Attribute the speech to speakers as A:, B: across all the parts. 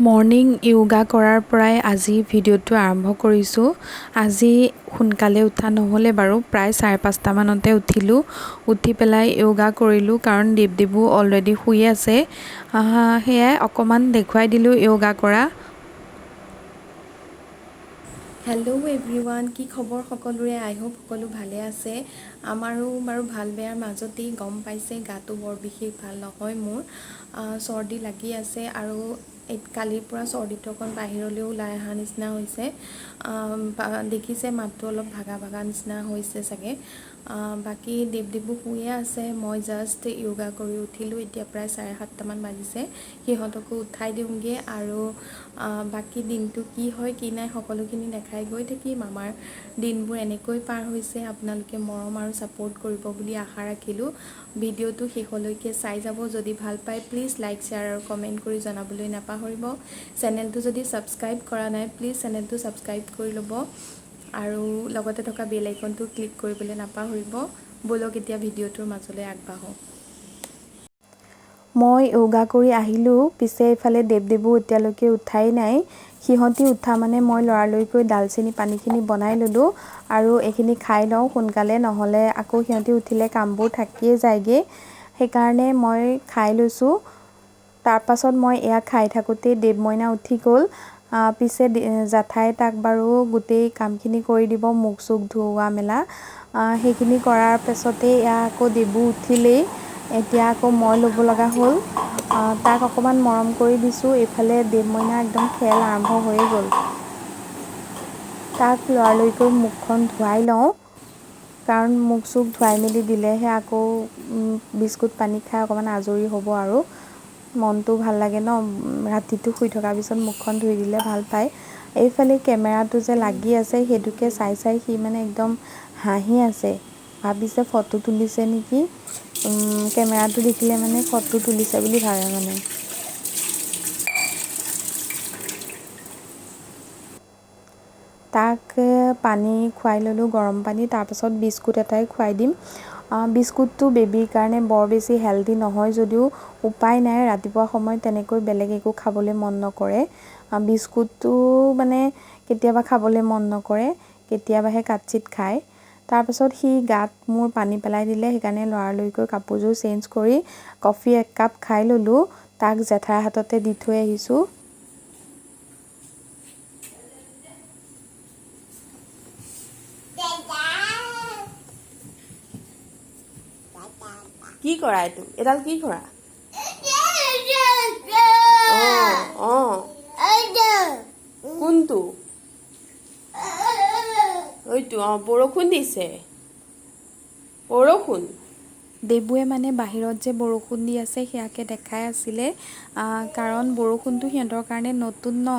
A: Morning yoga কৰাৰ পৰাই আজি ভিডিঅ'টো আৰম্ভ কৰিছোঁ। আজি সোনকালে উঠা নহ'লে বাৰু, প্ৰায় 5:30মানতে উঠিলোঁ। উঠি পেলাই য়োগা কৰিলোঁ, কাৰণ দেৱদেৱো অলৰেডি শুই আছে। সেয়াই অকণমান দেখুৱাই দিলোঁ য়োগা কৰা। হেল্ল' এভৰিৱান, কি খবৰ সকলোৰে? আই হোপ সকলো ভালে আছে। আমাৰো বাৰু ভাল বেয়াৰ মাজতেই। গম পাইছে, গাটো বৰ বিশেষ ভাল নহয় মোৰ। চৰ্দি লাগি আছে আৰু কালিৰ পৰা চৰ্দিটো অকণ বাহিৰলৈও ওলাই অহা নিচিনা হৈছে। দেখিছে, মাতটো অলপ ভাগা ভাগা নিচিনা হৈছে চাগে। বাকী দেৱদেৱো শুয়ে আছে। মই জাষ্ট য়োগা কৰি উঠিলোঁ। এতিয়া প্ৰায় 7:30মান বাজিছে। সিহঁতকো উঠাই দিওঁগৈ আৰু বাকী দিনটো কি হয় কি নাই সকলোখিনি দেখাই গৈ থাকিম। আমাৰ দিনবোৰ এনেকৈ পাৰ হৈছে। আপোনালোকে মৰম আৰু ছাপোৰ্ট কৰিব বুলি আশা ৰাখিলোঁ। ভিডিঅ'টো শেষলৈকে চাই যাব। যদি ভাল পায়, প্লিজ লাইক, শ্বেয়াৰ আৰু কমেণ্ট কৰি জনাবলৈ নাপাহৰিব। চেনেলটো যদি ছাবস্ক্ৰাইব কৰা নাই, প্লিজ চেনেলটো ছাবস্ক্ৰাইব কৰি ল'ব আৰু লগতে থকা বেল আইকনটো ক্লিক কৰিবলৈ নাপাহৰিব। ব'লক, এতিয়া ভিডিঅ'টোৰ মাজলৈ আগবাঢ়োঁ। মই য়োগা কৰি আহিলোঁ। পিছে এইফালে দেৱদেৱো এতিয়ালৈকে উঠাই নাই। সিহঁতি উঠা মানে মই লৰালৰিকৈ ডালচেনি পানীখিনি বনাই ল'লোঁ আৰু এইখিনি খাই লওঁ সোনকালে, নহ'লে আকৌ সিহঁতি উঠিলে কামবোৰ থাকিয়ে যায়গৈ। সেইকাৰণে মই খাই লৈছোঁ। তাৰপাছত মই এয়া খাই থাকোঁতেই দেৱ মইনা উঠি গ'ল। পিছে জেঠাই তাক বাৰু গোটেই কামখিনি কৰি দিব, মুখ চুখ ধুওৱা মেলা। সেইখিনি কৰাৰ পাছতেই এয়া আকৌ দেৱো উঠিলেই। এতিয়া আকৌ মই ল'ব লগা হ'ল। তাক অকণমান মৰম কৰি দিছোঁ। এইফালে দেৱ মইনা একদম খেল আৰম্ভ হৈয়ে গ'ল। তাক লৰালৰিকৈ মুখখন ধুৱাই লওঁ, কাৰণ মুখ চুখ ধুৱাই মেলি দিলেহে আকৌ বিস্কুট পানী খাই অকণমান আজৰি হ'ব আৰু মনটো ভাল লাগে ন। ৰাতিটো শুই থকাৰ পিছত মুখখন ধুই দিলে ভাল পায়। এইফালে কেমেৰাটো যে লাগি আছে, সেইটোকে চাই চাই সি মানে একদম হাঁহি আছে। ভাবিছে ফটো তুলিছে নেকি। কেমেৰাটো দেখিলে মানে ফটো তুলিছে বুলি ভাবে মানে। তাক পানী খুৱাই ল'লোঁ, গৰম পানী। তাৰপাছত বিস্কুট এটাই খুৱাই দিম। বিস্কুটটো বেবীৰ কাৰণে বৰ বেছি হেল্ডি নহয় যদিও উপায় নাই। ৰাতিপুৱা সময়ত তেনেকৈ বেলেগ একো খাবলৈ মন নকৰে। বিস্কুটটো মানে কেতিয়াবা খাবলৈ মন নকৰে, কেতিয়াবাহে কাটচিত খায়। তাৰপাছত সি গাত মোৰ পানী পেলাই দিলে। সেইকাৰণে লৰালৰিকৈ কাপোৰযোৰ চেঞ্জ কৰি কফি একাপ খাই ল'লোঁ। তাক জেঠাইৰ হাততে দি থৈ আহিছোঁ।
B: কি কৰা এইটো? এডাল কি কৰা? অঁ, কোনটো? এইটো? অঁ, বৰষুণ দিছে, বৰষুণ।
A: দেবুৱে মানে বাহিৰত যে বৰষুণ দি আছে, সেয়াকে দেখাই আছিলে। কাৰণ বৰষুণটো সিহঁতৰ কাৰণে নতুন ন,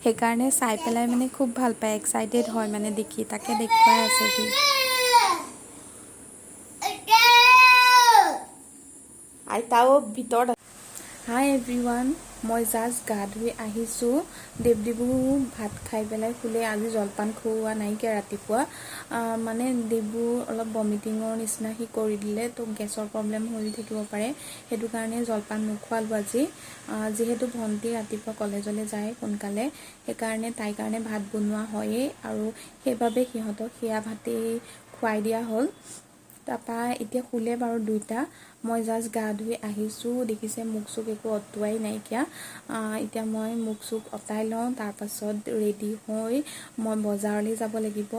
A: সেইকাৰণে চাই পেলাই মানে খুব ভাল পায়, এক্সাইটেড হয় মানে দেখি। তাকে দেখুৱাই আছে সি।
B: আইতাও ভিতৰত।
A: হাই এভৰিৱান, মই জাষ্ট গা ধুই আহিছোঁ। দেৱদেৱো ভাত খাই পেলাই শুলে। আজি জলপান খুওৱা নাইকিয়া ৰাতিপুৱা। মানে দেৱু অলপ বমিটিঙৰ নিচিনা সি কৰি দিলে, তো গেছৰ প্ৰব্লেম হৈ থাকিব পাৰে, সেইটো কাৰণে জলপান নোখোৱালোঁ আজি। যিহেতু ভণ্টি ৰাতিপুৱা কলেজলৈ যায় সোনকালে, সেইকাৰণে তাইৰ কাৰণে ভাত বনোৱা হয়েই আৰু সেইবাবে সিহঁতক সেয়া ভাতেই খুৱাই দিয়া হ'ল। তাৰপৰা এতিয়া শুলে বাৰু দুইটা। মই জাষ্ট গা ধুই আহিছোঁ। দেখিছে, মুখ চুখ একো অতোৱাই নাইকিয়া। এতিয়া মই মুখ চুখ অতাই লওঁ, তাৰপাছত ৰেডি হৈ মই বজাৰলৈ যাব লাগিব।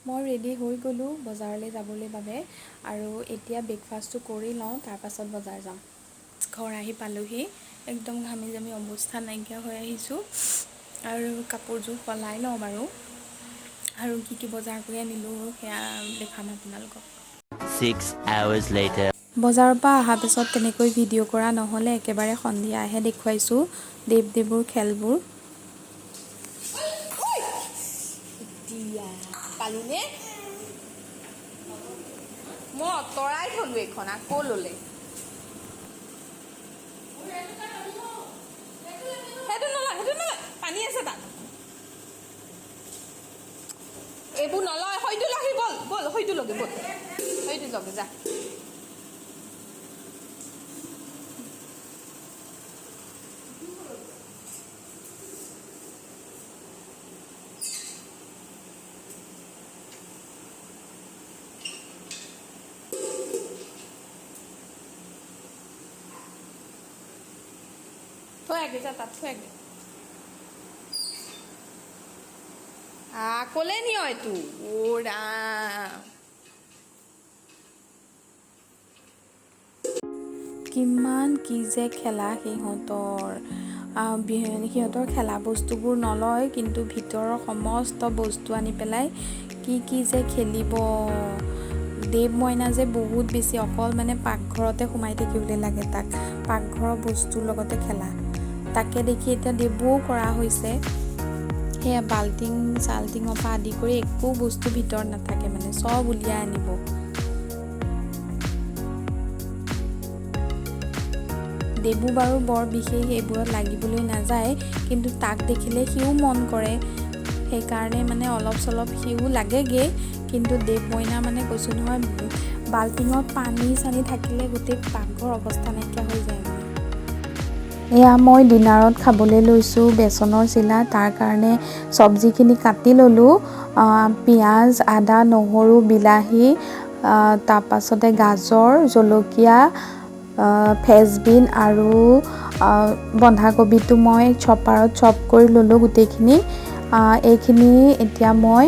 A: মই ৰেডি হৈ গ'লোঁ বজাৰলৈ যাবলৈ বাবে আৰু এতিয়া ব্ৰেকফাষ্টটো কৰি লওঁ, তাৰপাছত বজাৰ যাম। ঘৰ আহি পালোহি। একদম ঘামি জামি অৱস্থা নাইকিয়া হৈ আহিছোঁ আৰু কাপোৰযোৰ সলাই লওঁ বাৰু। আৰু কি কি বজাৰ কৰি আনিলোঁ, সেয়া দেখাম আপোনালোকক।
C: 6 hours later.
A: বজাৰৰ পৰা অহাৰ পিছত তেনেকৈ ভিডিঅ' কৰা নহ'লে, একেবাৰে সন্ধিয়াহে দেখুৱাইছোঁ দেৱ দেৱৰ খেলবোৰ।
B: পালিনে? মই আঁতৰাই থলো এইখন, আকৌ ললে। সেইটো নলয়, সেইটো নলয়, পানী আছে তাত। এইবোৰ নলয়, হয়তো লহি, ব'ল ব'ল, হয়তো লগে ব'ল, হয়তো লগে যা। থৈ আগে যা, তাত থৈ আগে। কলে নিয় এইটো? অ' ৰাম।
A: কিমান কি যে খেলা সিহঁতৰ। সিহঁতৰ খেলা বস্তুবোৰ নলয়, কিন্তু ভিতৰৰ সমস্ত বস্তু আনি পেলাই কি কি যে খেলিব। দেৱ মইনা যে বহুত বেছি অকল মানে পাকঘৰতে সোমাই থাকিবলৈ লাগে তাক, পাকঘৰৰ বস্তুৰ লগতে খেলা। তাকে দেখি এতিয়া দেৱও কৰা হৈছে। সেয়া বাল্টিং চাল্টিঙৰ পৰা আদি কৰি একো বস্তু ভিতৰত নাথাকে, মানে চব উলিয়াই আনিব। দেৱো বাৰু বৰ বিশেষ এইবোৰত লাগিবলৈ নাযায়, কিন্তু তাক দেখিলে সিও মন কৰে, সেইকাৰণে মানে অলপ চলপ সিও লাগেগৈ। কিন্তু দেৱ মইনা মানে কৈছোঁ নহয়, বাল্টিঙত পানী চানী থাকিলে গোটেই পাকঘৰ অৱস্থা নাইকিয়া হৈ যায় মানে। এয়া মই ডিনাৰত খাবলৈ লৈছোঁ বেচনৰ চিলা। তাৰ কাৰণে চব্জিখিনি কাটি ল'লোঁ, পিঁয়াজ, আদা, নহৰু, বিলাহী, তাৰপাছতে গাজৰ, জলকীয়া, ফ্ৰেঞ্চবিন আৰু বন্ধাকবিটো মই চপাৰত চপ কৰি ল'লোঁ গোটেইখিনি। এইখিনি এতিয়া মই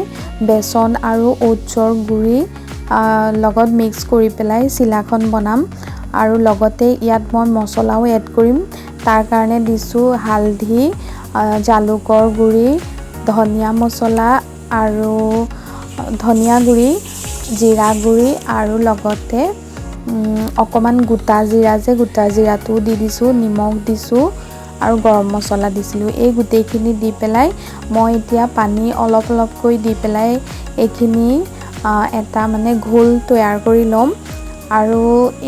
A: বেচন আৰু অ'টছৰ গুড়ি লগত মিক্স কৰি পেলাই চিলাখন বনাম। আৰু লগতে ইয়াত মই মছলাও এড কৰিম। তাৰ কাৰণে দিছোঁ হালধি, জালুকৰ গুড়ি, ধনিয়া মছলা আৰু ধনিয়া গুড়ি, জিৰা গুড়ি আৰু লগতে অকণমান গোটা জিৰা যে, গোটা জিৰাটোও দি দিছোঁ, নিমখ দিছোঁ আৰু গৰম মছলা দিছিলোঁ। এই গোটেইখিনি দি পেলাই মই এতিয়া পানী অলপ অলপকৈ দি পেলাই এইখিনি এটা মানে ঘোল তৈয়াৰ কৰি ল'ম। আৰু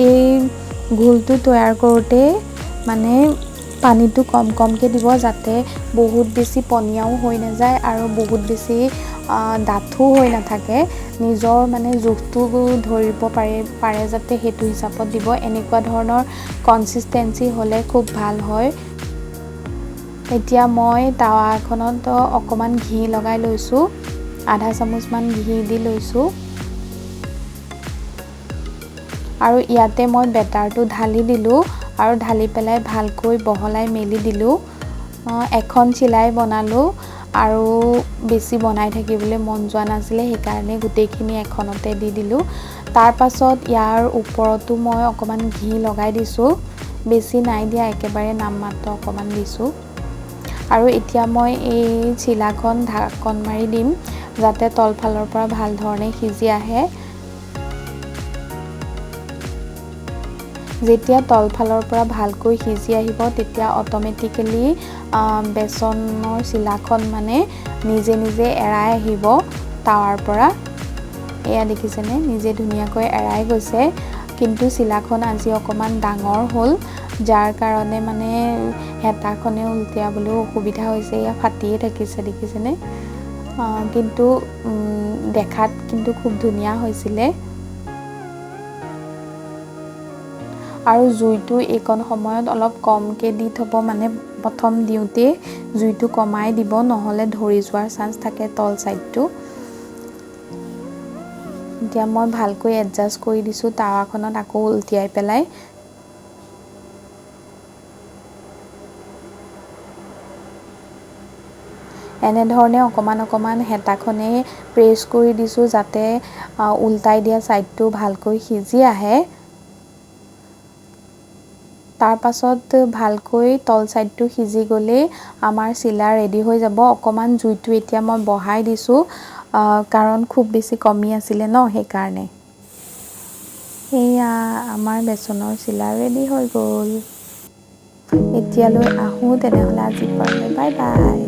A: এই ঘোলটো তৈয়াৰ কৰোঁতে মানে পানীটো কম কমকৈ দিব, যাতে বহুত বেছি পনীয়াও হৈ নাযায় আৰু বহুত বেছি ডাঠো হৈ নাথাকে। নিজৰ মানে জোখটো ধৰিব পাৰে যাতে সেইটো হিচাপত দিব। এনেকুৱা ধৰণৰ কনচিষ্টেঞ্চি হ'লে খুব ভাল হয়। এতিয়া মই টাৱাখনত অকণমান ঘি লগাই লৈছোঁ, আধা চামুচমান ঘি দি লৈছোঁ। আৰু ইয়াতে মই বেটাৰটো ঢালি দিলোঁ আৰু ঢালি পেলাই ভালকৈ বহলাই মেলি দিলোঁ। এখন চিলাই বনালোঁ আৰু বেছি বনাই থাকিবলৈ মন যোৱা নাছিলে, সেইকাৰণে গোটেইখিনি এখনতে দি দিলোঁ। তাৰপাছত ইয়াৰ ওপৰতো মই অকণমান ঘি লগাই দিছোঁ, বেছি নাই দিয়া, একেবাৰে নামমাত্ৰ অকণমান দিছোঁ। আৰু এতিয়া মই এই চিলাখন ঢাকন মাৰি দিম, যাতে তলফালৰ পৰা ভাল ধৰণে সিজি আহে। যেতিয়া তলফালৰ পৰা ভালকৈ সিজি আহিব তেতিয়া অট'মেটিকেলি বেচনৰ চিলাখন মানে নিজে নিজে এৰাই আহিব টাৱাৰ পৰা। এয়া দেখিছেনে, নিজে ধুনীয়াকৈ এৰাই গৈছে। কিন্তু চিলাখন আজি অকণমান ডাঙৰ হ'ল, যাৰ কাৰণে মানে হেতাখনে উলটিয়াবলৈও অসুবিধা হৈছে। এয়া ফাটিয়ে থাকিছে, দেখিছেনে? কিন্তু দেখাত কিন্তু খুব ধুনীয়া হৈছিলে। আৰু জুইটো এইকণ সময়ত অলপ কমকৈ দি থ'ব, মানে প্ৰথম দিওঁতেই জুইটো কমাই দিব, নহ'লে ধৰি যোৱাৰ চান্স থাকে তল ছাইডটো। এতিয়া মই ভালকৈ এডজাষ্ট কৰি দিছোঁ টাৱাখনত আকৌ উলটিয়াই পেলাই। এনেধৰণে অকণমান অকণমান হেতাখনেই প্ৰেছ কৰি দিছোঁ, যাতে উলটাই দিয়া ছাইডটো ভালকৈ সিজি আহে। তাৰপাছত ভালকৈ তল ছাইডটো সিজি গ'লেই আমাৰ চিলা ৰেডি হৈ যাব। অকণমান জুইটো এতিয়া মই বঢ়াই দিছোঁ, কাৰণ খুব বেছি কমি আছিলে ন, সেইকাৰণে। এয়া আমাৰ বেচনৰ চিলা ৰেডি হৈ গ'ল। এতিয়ালৈ আহোঁ তেনেহ'লে, আজি কাৰণে বাই বাই।